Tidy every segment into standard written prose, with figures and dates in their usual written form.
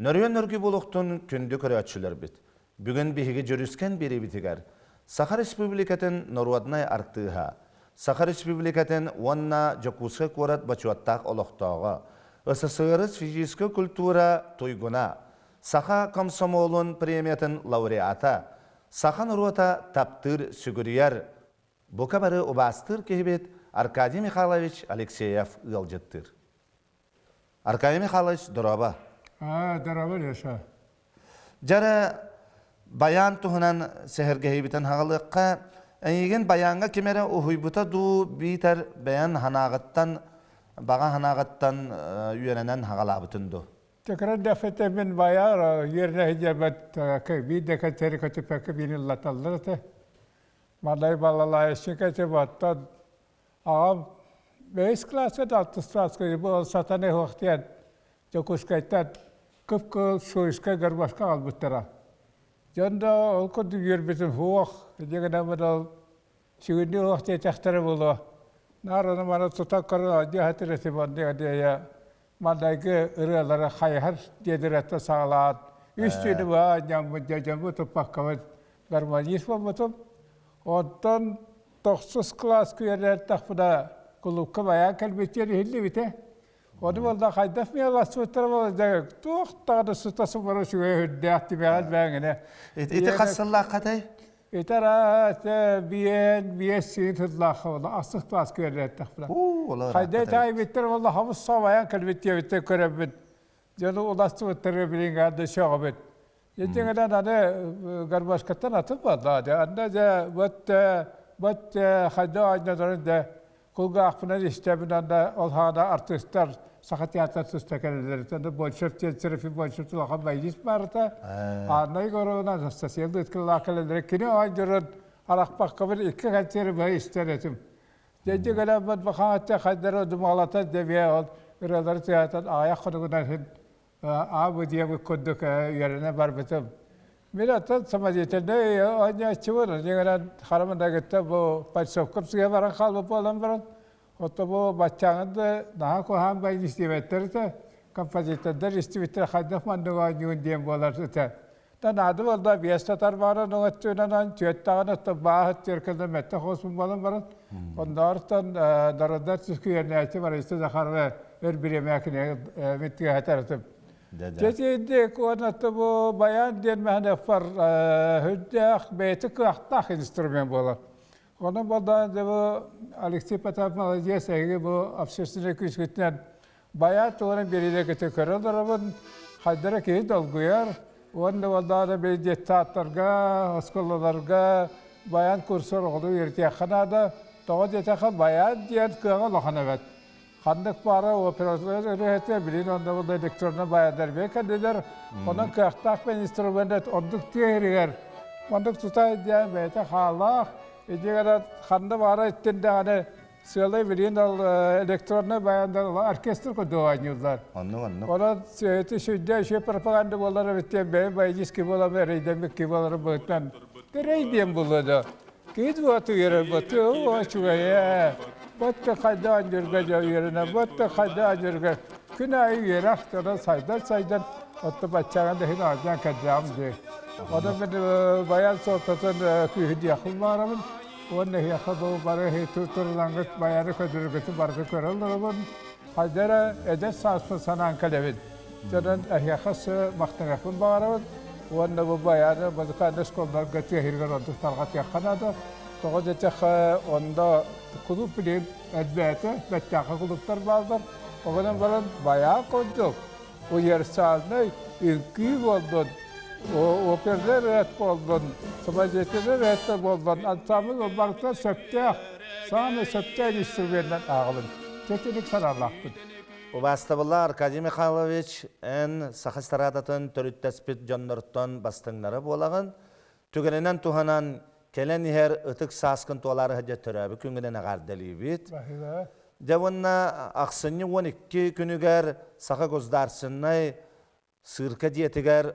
Нөрүөн өргү буолуохтун күндү көрөөччүлэрбит. Бүгүн биһиги дьүрүскэн биэриибитигэр Саха Республикатын норуодунай артыыһа, Саха Республикатын уонна Дьокуускай куорат бочуоттаах олохтооҕо, СССР физическэй культура туйгуна, Саха комсомолун премиятын лауреата, саха норуота таптыыр, сүгүрүйэр, бука бары убаастыыр киһибит Аркадий Михайлович Алексеев ыалдьыттыыр. Аркадий Михайлович, дорообо. Аа, дорообо, Леша. Дьара баян туһунан сэһэргэһиибитин хаҕалыахха, эйигин баяҥҥа ким эрэ уһуйбута дуу, биитэр бэйэн ханаҕыттан, баҕа ханаҕыттан үөрэнэн хаҕалаабытын дуу? Тэкрэн дэфете мин баяр үөрэнэ сылдьабыт биир да кэнсиэри көтүппэккэ биир ыллаталлар этэ. Малай балалаайщик этим, оттон аҕам бэһис кылааска да алтыс кылааска бу сатана суох диэн Дьокуускайтан кып-кыһыл Суйскай гармошка аҕалбыттара. Дьон да ол курдук үөрбүтүм суох, дьэ гынан ол сүгүннүү суох диэтэхтэрэ буолуо. Наар ону маны тута көрөн оонньуу сатыыр этим оннуга диэйэ маҥнайгы ырыалары хайыһар диэдирэттэн саҕалаан үс түүнү быһа оонньооммут дьэ туппаккабын гармонист буолбутум. Онтон тохсус кылааска үөрэнэртэхпинэ кулуупка байаан кэлбит диэн иһиллибитэ. Ону буолла хайдах миэласпыттара буолла туох даҕаны сыта сымара үчүгэй үрдээх тимэҕин бээҥинэ. Ити хас сыллааххатай? Ити араата биэн биэс сиин сыллаахха буолла ахсыс кылааска үөрэнэртэхпинэ. Хайда таайбыттар буолла хабыс сабайан кэлбит диэбиттэр көрөммүт. Дьону уластыбыттары билин да сөҕөбүт. Итиҥинэн аны гармошкаттан атын буолла. Анна дьэ вот вот хайда оонньонорун да кулгаахпынан истэбин анда ол хаана артыыстар Саха театр артыыста кэлэллэр. Большев диэн Серафим Большев улахан баянист баарыта. Анна Егоровна Анастасия Лыткалаах кэлэллэрэ. Кини оонньуурун арахпаккабын икки концерт быһа истэр этим. Дьэ кэлэммит бахаатта хайдары думалата дебиэ ол ырыалары театр аҕыйах хонугунан иһин аабы диэбит курдук үөрэнэ барбытым. Мин оттон самодеятельнай оонньооччубун, дьиҥинэн харамындагытта бу подсобкам сыһа баран хаалбыт буолан баран, отто бу баччааҥын да наһаа куһаҕан байын истибэттэр этэ, композитордар истибиттэр хайдах маннык оонньуун диэн буолар этэ. Да наада буолла биэс татар баарын өттүнэн түөттэҕин оттон бааһыт түөркэлэн мэттэ хоосун буолан баран онноортон народнай түскүйэнээччи Раиса Захарова өр бириэмэ кинигэ миттигэһэтэр Дьэтиэйдик уонна бу баян диэн мэһэнэффар үрдээх бэйэтэ кыахтаах инструмент буолар. Онон болдаан бу Алексей Потапов молодец эһиги бу общественнай күүскүтүнэн Байаат туһунан биэриилэргитин көрө олоробун. Хайдара киһи долгуйар. Уонна буоллаҕына били детсадтарга, оскуолаларга баян курсар оҕону үөрэтиэххэ наада. Тоҕо диэтэххэ баян диэн кыаҕа улахан эбит. Ханнык баара оператор ырыаһыта билин онно буолла электроннай баяндар бэйэ кэллилэр. Онон кыахтаах инструмент ордук тыа иһигэр маннык тута диэн бэйэтэ хаалаах. Итигэрэ ханна баара иттин даҕаны Сыалай билигин ол электроннай баяндар оркестр курдук оонньууллар. Оннук, оннук. Онон ити сүрдэ үчүгэй пропаганда буолар эбит диэн бэйэм баянист буолам эрэйдэммит киһи буоларым быһыытынан эрэй диэн буолуо да. Киһи дуота үөрэр бу үчүгэй ээ. Ботто хайда оонньуурга дьэ үөрэнэ, ботто хайда оонньуурга күн аайы үөрэх онон сайдан сайдан отто баччаҕа да иһин оонньоон кэллэҕим дии. Онон мин баян суолтатын күүһүрдүөхпүн баҕарабын. Уонна эһиэхэ бу бары турулаҥҥыт байары көдүргүтүн барыта көрө олоробун. Хайда эрэ эдэр сааспын санаан кэлэбин. Дьонон эһиэхэ сы махтаныахпын баҕарабын. Уонна бу байааны музыкальнай школаларга тыаһыырыгар ордук тарҕатыахха наада. Тоҕо диэтэххэ, онно кулууп билигин элбээтэ, бэттээхэй кулууптар бааллар. Ол гынан баран байаан курдук универсальнай үҥкүү буоллун, опернай ырыат буоллун, самодеятельнай ырыаттар буоллун, ансамбль барыта сөптөөх, саамай сөптөөх инструменынан ааҕабын. Тэтиник санаалаахпын. Убаастабыллаах Аркадий Михайлович, эн саха эстрадатын төрүттэспит дьоннортон бастыҥнара буолаҕын. Түгэнинэн туһанан кэлэн иһэр ытык сааскын туолаары сылдьар төрөөбүт күҥҥүнэн эҕэрдэлиибит. Дьэ уонна ахсынньы 12 күнүгэр Саха государственнай сыырка дьиэтигэр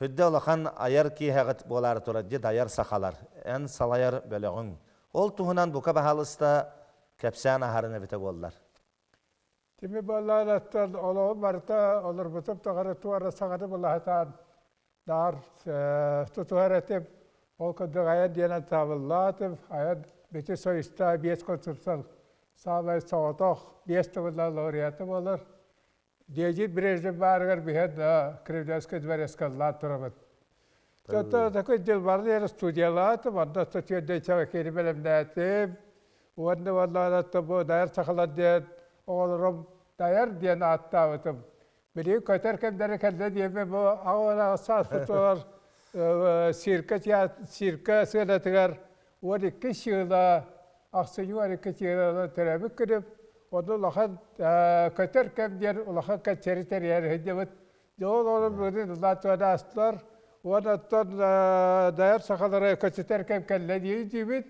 үрдэ улахан айар киэһэҕит буолаары турар дьэ дайар сахалар эн салайар бөлөҕүҥ. Ол туһунан бука баһаалыста кэпсээн аһарын эбитэ буоллар. Тими буоллаанаттан олоҕум барыта олорбутум тухары туора саҥаны былаһытаан наар тутуһар этим. Ол курдук айан диэн ансаабыллаатым. Айан Бүтүн Союзтаа биэс конкурсал саамай соҕотох биэс төгүллээх лауреата буолар. Леонид Брежнев баарыгар биһэн Кремлевскай дворецка ыллаан турабыт. Такой дьыл бары студиялаатым, онно түөрдэ кири бэлэмнээтим. Уонна уонна бу Дайар сахалар диэн оҕолорум Дайар диэн ааттаабытым. Билигин көтөр кэмнэрэ кэллэ диэммин бу аҕа сааспыт туолар цирка цирка сыанатыгар 12 сыла ахсынньы 12 сыла төрөөбүт күнүм. Онно улахан көтөр кэм диэн улахан кэнсиэри тэрийэр сылдьабыт. Дьэ ол олорон бүгүн ыллаан аастылар. Уонна оттон дайар сахалары көтүтэр кэм кэллэ дии диибит.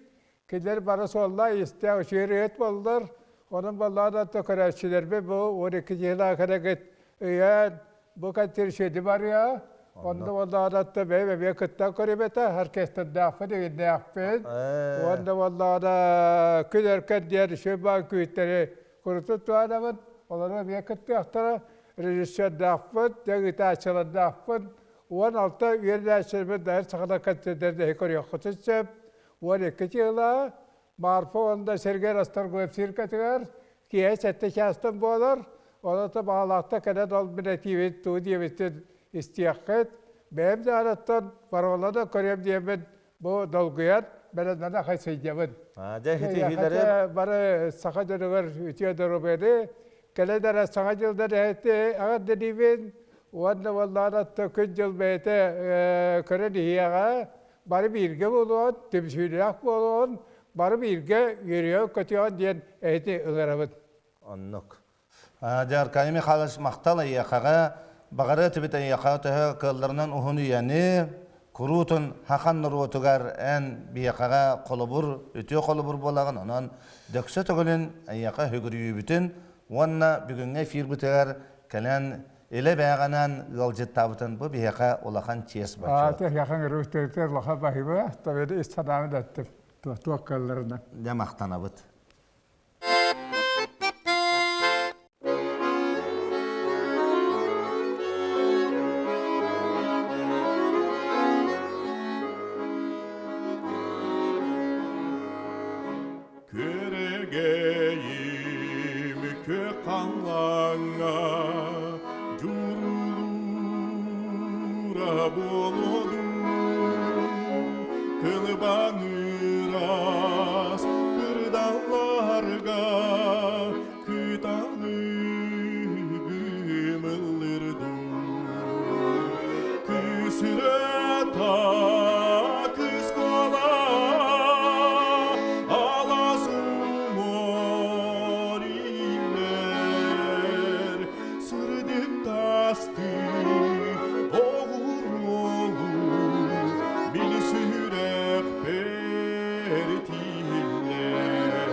Кинилэр бары суоллаа-иистээх үчүгэй ыт буоллар, онон буоллаҕына да көрөөччүлэрбит бу 12 дьыһылаах эрэгит өйөөн бу кэнтир үчүгэйди барыа. Онно буоллаҕына да бэйэм эмиэ кыттан көрүбэтэ, оркестрдаахпын, игиннээхпин. Уонна буоллаҕына күн өркөн диэн үчүгэй баан күүттэри курутун туһанабын, олору эмиэ кыттыахтара. Режиссердаахпын, дьэ ыытааччылардаахпын. 16 үөрэнээччилэрбин дайар сахалар концердэрин көрүөххүтүн сөп. 12 дьыала Марфа уонна Сергей Расторгуев циркатыгар киэһэ сэттэ чаастан буолар. Онон баҕалаахта кэлэн ол мин этиибин туу диэбитин истиэххит. Бэйэм да араттан пароланы көрүөм диэммин бу долгуйан бэлэмнэнэ ахай сылдьабын. Дьэ ситиһиилэри бары саха дьонугар үтүө доруобуйаны кэлэн эрэ саҥа дьылдан эһэти эҕэрдэлиибин уонна уоллаан күн дьыл бэйэтэ көрөн иһиэҕэ бары бииргэ буолуон, түмсүүлээх буолуон, бары бииргэ үөрүөн-көтүөн диэн эһити ыҥырабыт. Оннук. Дьэ, Аркадий Михайлович, махтал эйиэхэҕэ. Баҕарыа этибит эйиэхэ төһө кыалларынан уһун үйэни, куруутун хахан норуотугар эн биһиэхэҕэ холобур, үтүө холобур буолаҕын. Онон дөксө төгүлүн эйиэхэ үгүрүйүүбүтүн уонна бүгүҥҥү эфирбитигэр кэлэн Илэ бээҕэнэн ыалдьыттаабытын бу биһиэхэ улахан чиэс бочуот. Аата яхан ырыыстырытыр улахан баһыба, табеды ис санааны да эттим. Туох калларына. Дьэ махтанабыт. Күөрэгэйим күөх халлааҥҥа дьурулуура буолуо дуу, кылбаҥырас кырдалларга кыталыгым ыллыр дуу. Кыыс ырыата, кыыс куола, алаас уҥуор иҥнэр, сырдык тастыы оҕуруолуу, мин сүрэхпэр тииһиллэр.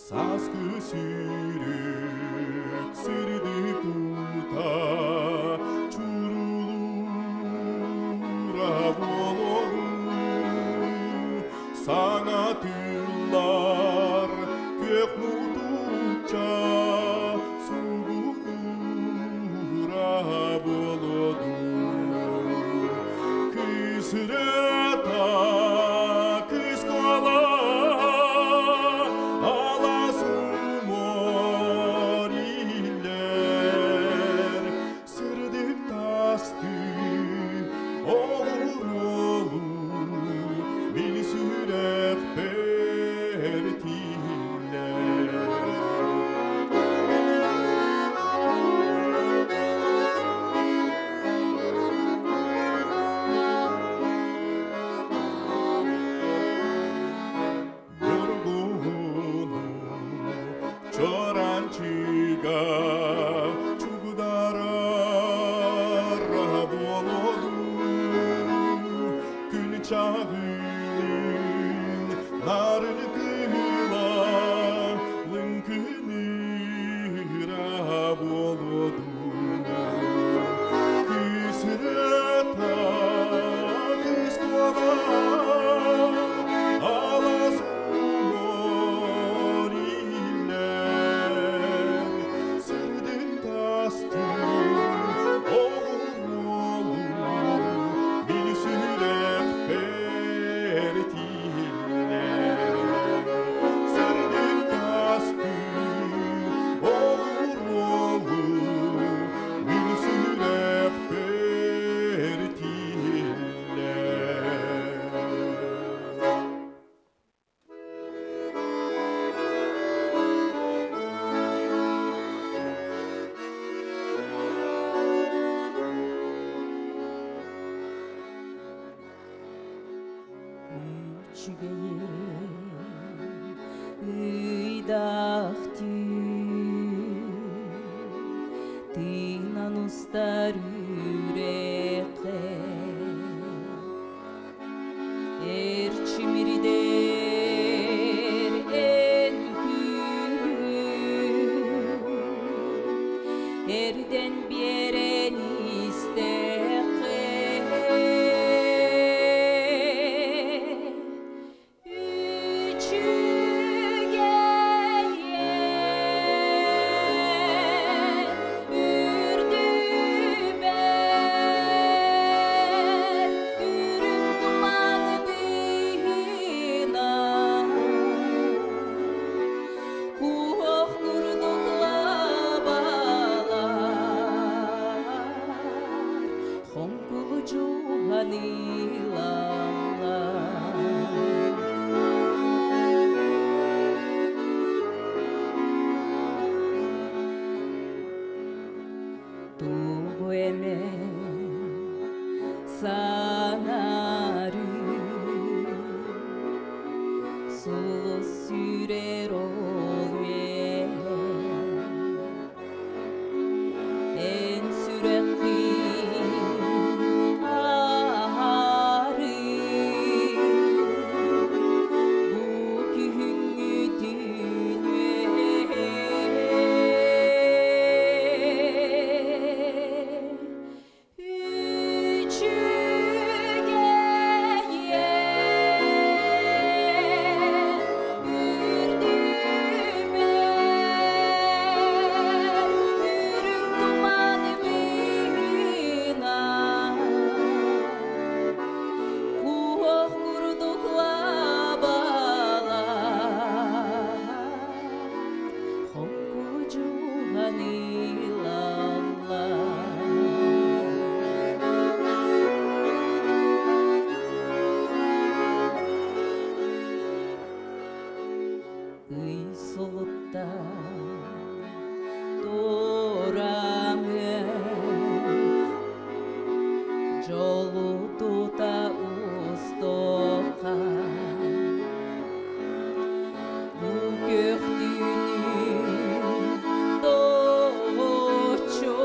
Сааскы сүүрүк сырдык уута чурулуура буолуоҕу саҥа тыллар күөх мутукча сугунуура буолуо дуу кыыс ырыата кыыс куола алаас уҥуор иһиллэр сырдык тастыы оҕуруолуу мин сүрэхпэр тиһиллэр. Ньургуһуну чоранчыга чугдарара буолуо дуу, күн чаҕылын нарын кыыла лыҥкыныыра буолуо дуу. Үчүгэйин ыйдаах түүн тыынан устар үрэххэ Эрчимирдэр эн күлүм эрдэн биэрэн истэххэ Үчүгэйэн үрдүбэр үрүҥ туман быыһынан куох курдук лабалар Хоҥкулдьуһанылаллар. Тугу эмэ санаарыы Сулус сүүрэр ол үөһэ Эн сүрэххин аһарыы Бу күһүҥҥү түүн үөһэ Үчүгэйэн үрдүбэр үрүҥ туман быыһынан куох курдук лабалар Хоҥкулдьуһанылаллар. Ый сулуттан турамын дьолу тута устуохха Бу көхтүүнү доҕоччу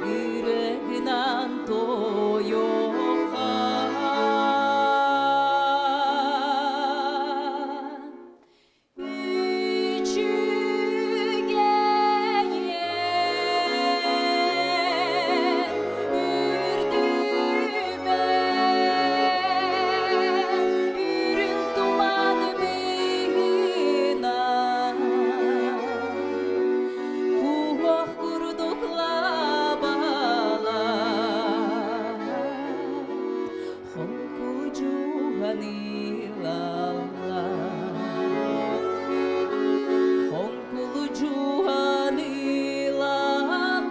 Үрэгинэн туойуохха Үчүгэйин үрдүбэр үрүҥ туман быыһынан куһуох курдук лабалар Хоҥкулдьуһанылаллар Хоҥкулдьуһанылаллар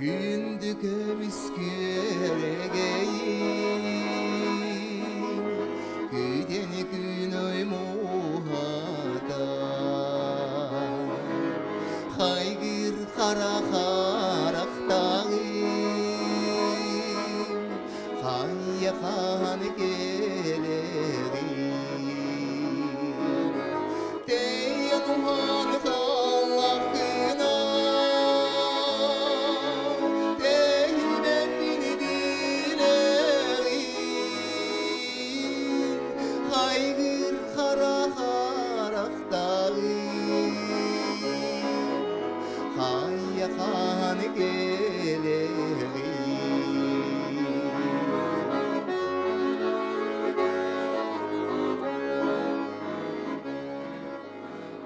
Күндү көмүс күөрэгэйим, Күдэн күн оймуһата. Хайгыр хара харахтаҕым, Хайа хаан кэлэҕин. Тэйэн уһаан халлаххына, Тэйбэппин билэҕин. Хайгыр хара харахтаҕын, Хайа хаан кэлэҕин.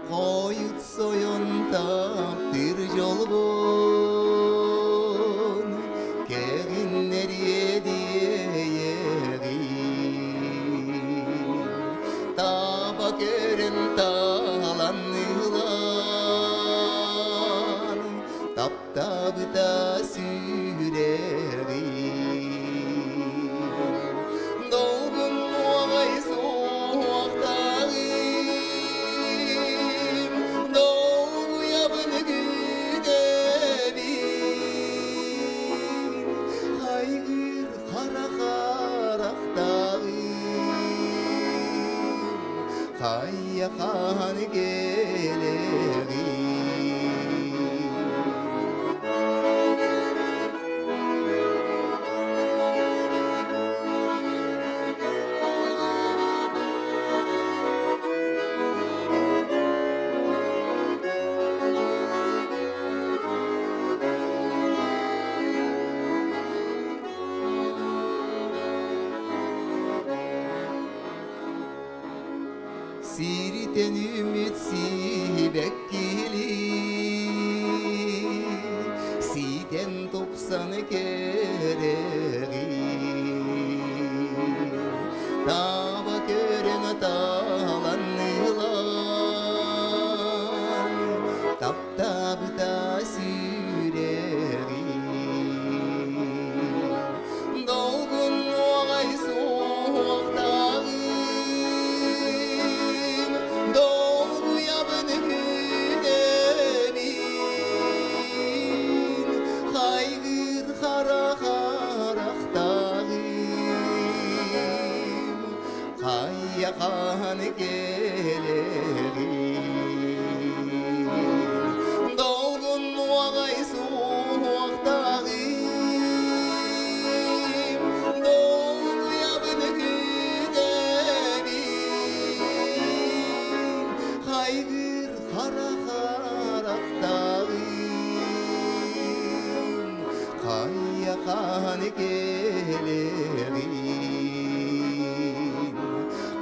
Хойут сойон таптыр жолбун. Таптаабыта сүрэҕин Долгун уоҕай суохтааҕым Долгуйабын күүтэбин Хайгыыр хара харахтааҕым Хайа хаһан кэлэҕин Сиритен үмүт сибэккили Ситен тупсан кэрэҕи Таба көрөн таланнылар Таптабыта сүрэҕи Долгун уоҕай суохтааҕым Долгуйабын күүтэбин Хайгыыр хара харахтааҕым Хайа хаһан кэлэҕин Долгун уоҕай суохтааҕым Долгуйабын күүтэбин Хайгыыр хара харахтааҕым Хайа хаһан кэлэҕин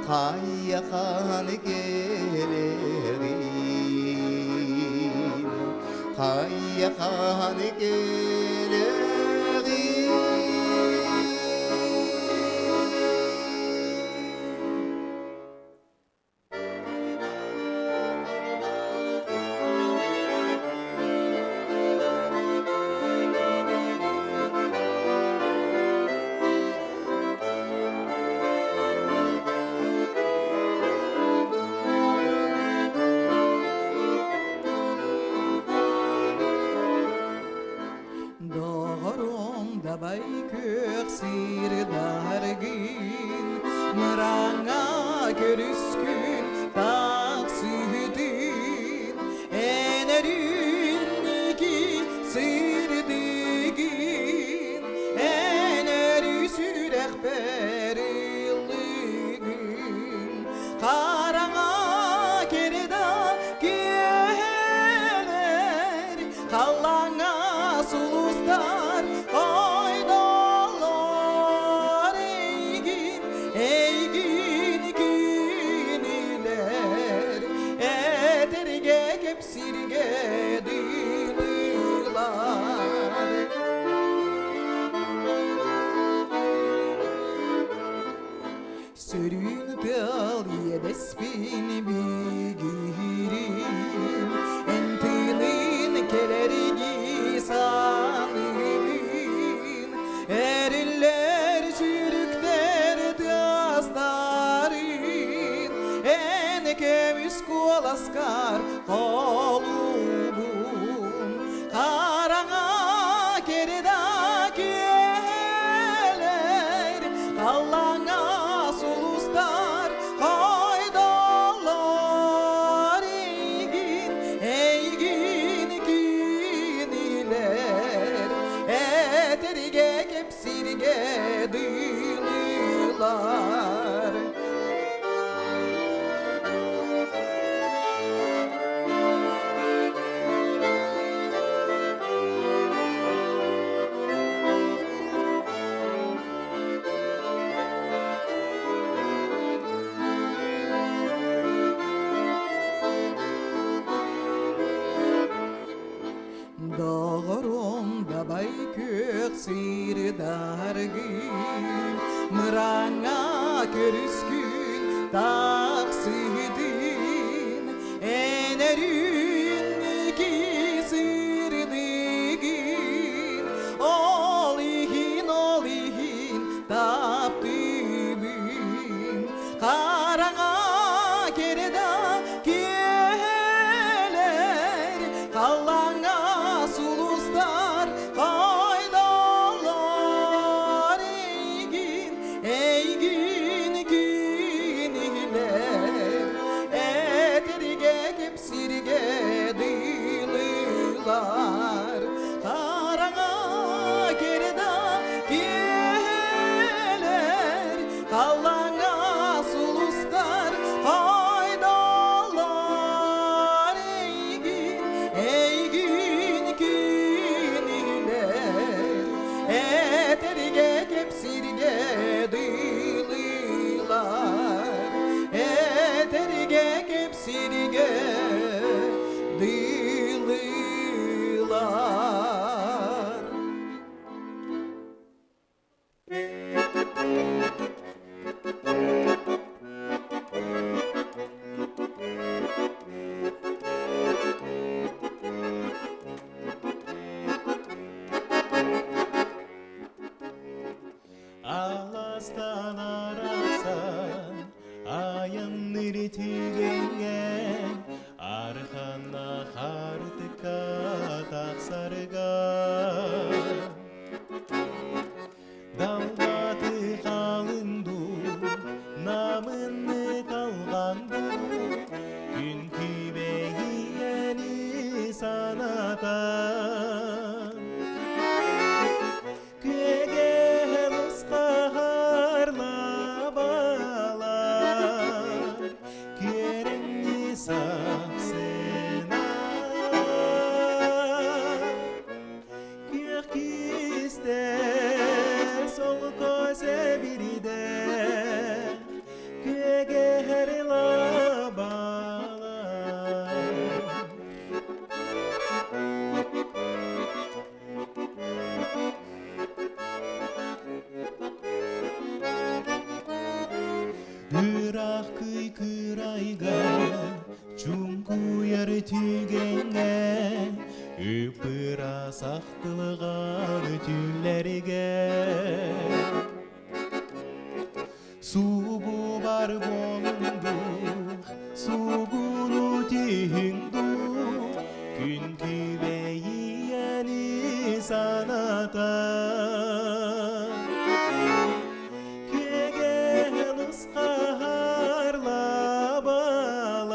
Хайа хаһан кэлэҕин Хайа хаһан кэлэҕин Доҕорум дабай күөх сир даргын, Мыраҥа көрүскүн тахсыытын, Эн өрүнники сырдыгын, Эн өрүү сүрэхпэр ыллыгын, Хараҥа кэрда киэһэлэр, Халлааҥҥа сулустар ойдоллор эйигин, эйигин кинилэр этэргэ кэпсиргэ дылылар. Сөрүүн тыал иэдэспин бигиирин, эн тыынын кэлэрги саныыбын. Эриллэр сүрүктэр тыастарын, эн көмүс куоласкар холуубун. Хараҥа кэрэ киэһэлэр, халлааҥҥа сулустар хойдоллор эйигин, эйигин кинилэр этэргэ кэпсиргэ дылылар. Доҕорум дабай күөх сир даргын, Мыраҥҥа көрүскүн тахсыытын, Эн өрүүн ики сырдыгын, санатан Күөгэһэн усхаһар лабалар Күөрэҥни сапсына Күөх кистэл солко сэбирдэх Күөгэһэр лабалар. Ыраах кый-кырайга чуҥкуйар түгэҥҥэ Ыппыраас ахтылҕан түллэргэ Субу бар буолунду, сугуну түһүнду, Күн күбэйиэни саната. Күөгэл ысхаһар лабалар,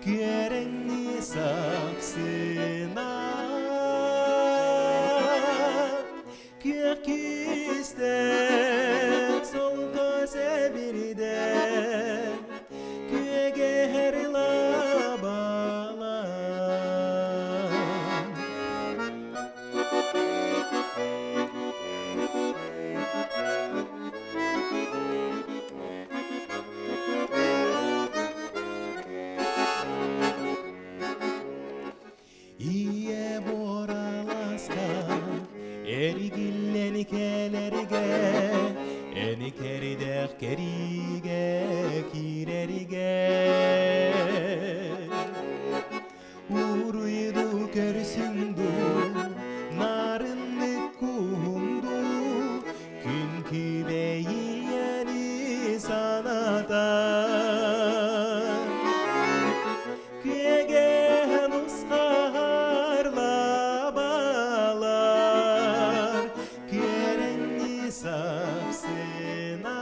Күөрэҥни сапсына. Күөх кистэл солко сэбирдэ күөгэһэр лабалар. Ийэ буораласка эргиллэн кэлэргэ, эн кэрдэх кэриигэ киирэргэ. Уруйду көрсүҥ дуу, нарыннык куһуҥ дуу, күн күбэйиэни санатар. Күөгэһэн усхаһар лабалар, күөрэҥни сапсына.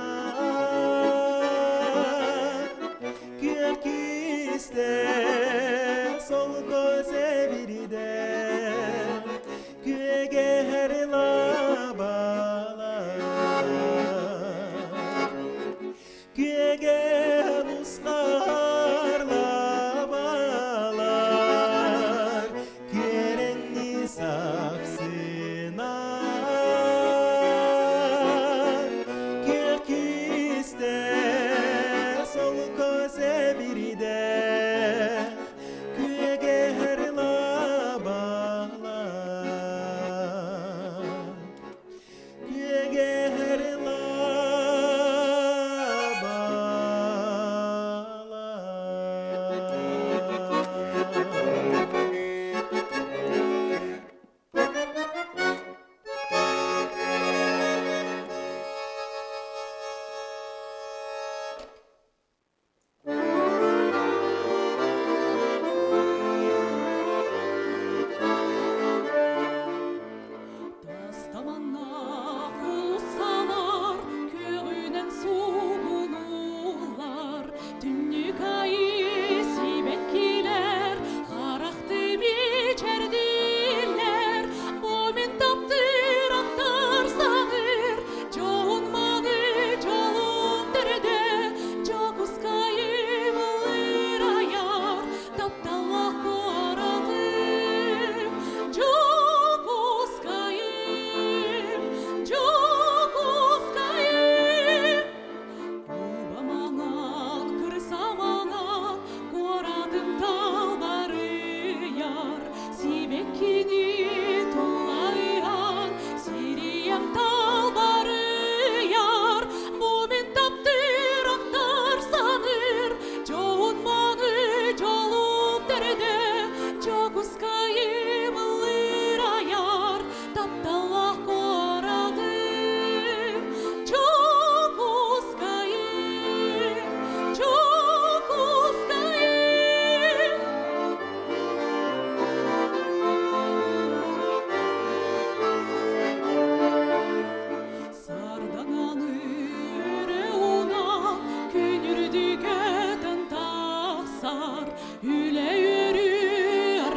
Күөх кистэл солко сэбирдэ, күөгэһэр лабалар. Күөгэн усхар лабалар, күөрэҥни сапсына. Күөх кистэл солко сэбирдэх, күөгэһэр лабалар. Күөгэһэр лабалар. Тастаманнаах уулуссалар күөҕүнэн суугунуллар, Түннүк айы сибэккилэр харахты мичэрдиллэр. Бу мин таптыыр ахтар саныыр дьоһун маны дьолум төрдө, Дьокуускайым ыллыыр-айар тапталлаах куоратым. Дьокуускайым, Дьокуускайым. Куба маҥан, кырса маҥан, куоратым талбарыйар, Сибэккини тулайан, сириэм талбарыйар. Бу мин таптыыр, ахтар, саныыр, дьоһун маны дьолум төрдө, Дьокуускайым ыллыыр айар, тапталлаах куоратым. Дьокуускайым, Дьокуускайым. Сардаҥаны өрө уунан күн үрдүгэтэн тахсар, Үлэ үөрүү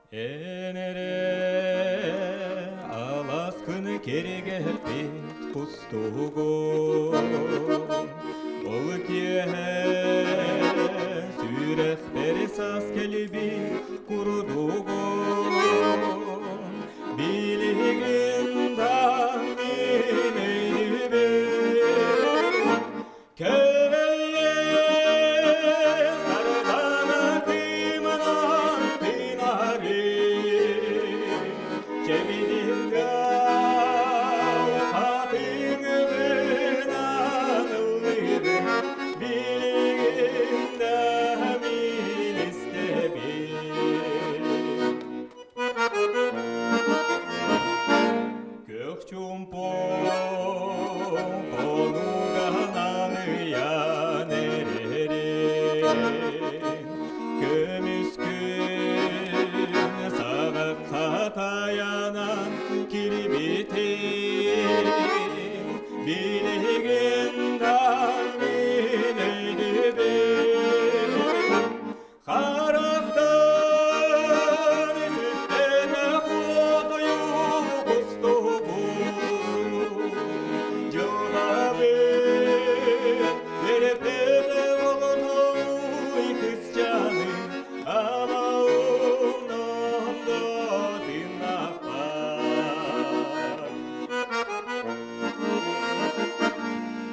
Эн эрэ аласкыны киригэппит кустугун Ол киэһэ сүрэхпэр саас кэлбит курдугун Билигин да мин өйдүүбүн Кэллэ сардаҥа кыымынан тыынары, чэбидиккэ хатыҥыбынан ыллыырын билигин да мин истэбин. Көх чуумпу хонуганан ыйан эрэрин, Көмүс күн саҕахха тайанан кирбитин, Билигин да мин өйдүүбүн. Харахтан сүппэтэх уотуйу кустугун, Дьылҕабын үрэппэтэх оҕотуй кысчааны, Ама умнан да тыыннаахпар.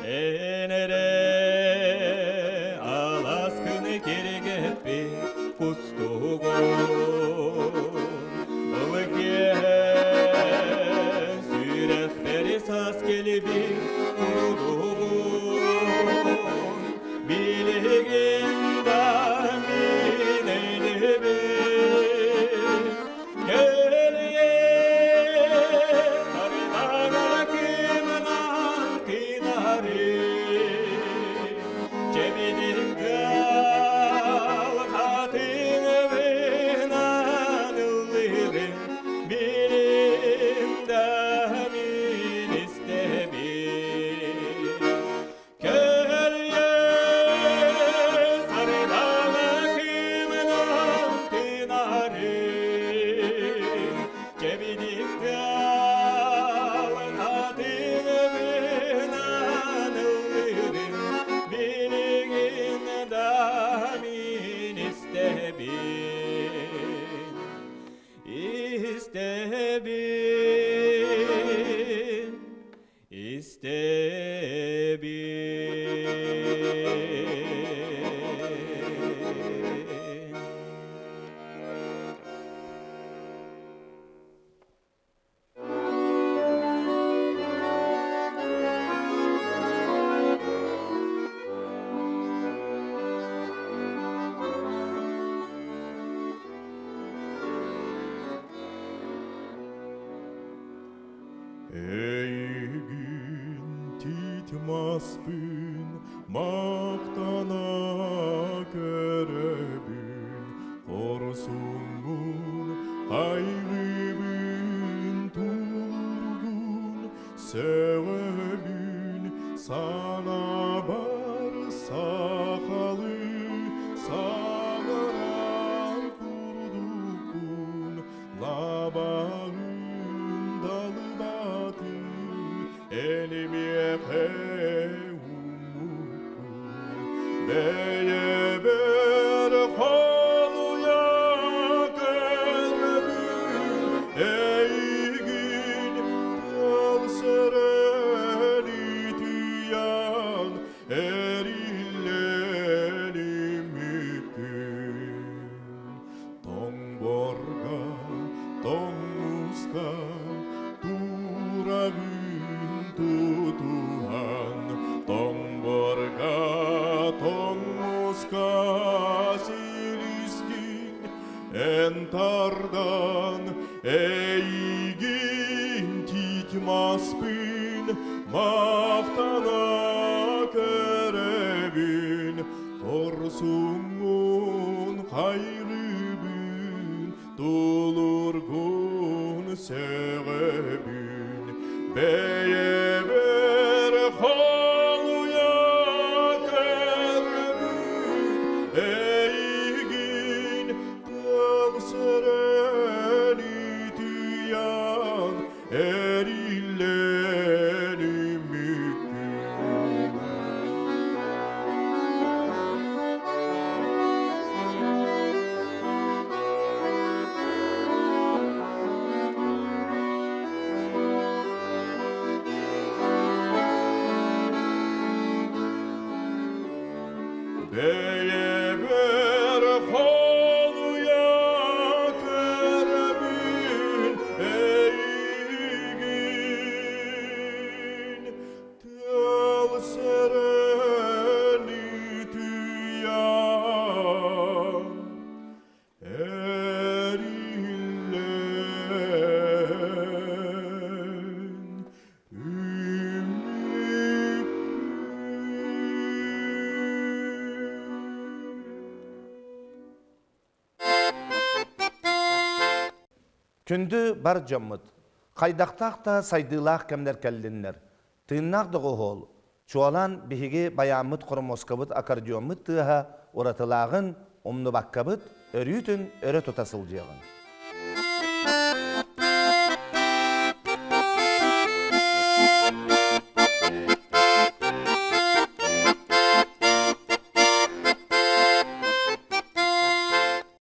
Эн эрэ аласкыны киригэппит кустугун Ылы киэһэ сүрэхтэри саас кэлбит курдугун Билигин да мин өйдүүбүн Кэлиэ сардаҥа кыымынан тыынары, чэбидик тыал хатыҥыбынан ыллыырын билим да мин истэбин. Кэлиэ сардаҥа кыымынан тыынары, чэбидик тыал хатыҥыбынан ыллыырын билигин да мин истэбин. Истэбин, Истэбин. Эйигин титмаспын мактана көрөбүн, хорсуҥҥун, хайгыыбын, тулуургун сөҕөбүн, санаабар сахалыы саҥарар курдуккун, Лабаҕын далбаты энимиэхэ уммуккун, бэйэбэр холуйа көрөбүн, эйигин тыал сэрэлитийэн эриллэн иммиккин. Тоҥ борга, тоҥ мууска туурабын тутуһан, тоҥ борга, тоҥ мууска силискин эн тардан, эйигин тиит маспын махтана көрөбүн, Хорсуҥҥун хайгыыбын, тулуургун сөҕөбүн, бэйэбэр холуйа көрөбүн эйигин. Күндү бар дьоммут, хайдахтаах да сайдыылаах кэмнэр кэллиннэр, тыыннаах доҕуһуол, чуолаан биһиги байааммыт хормуоскабыт аккордеоммут тыаһа уратылааҕын умнубаккабыт өрүүтүн өрө тута сылдьыаҕын.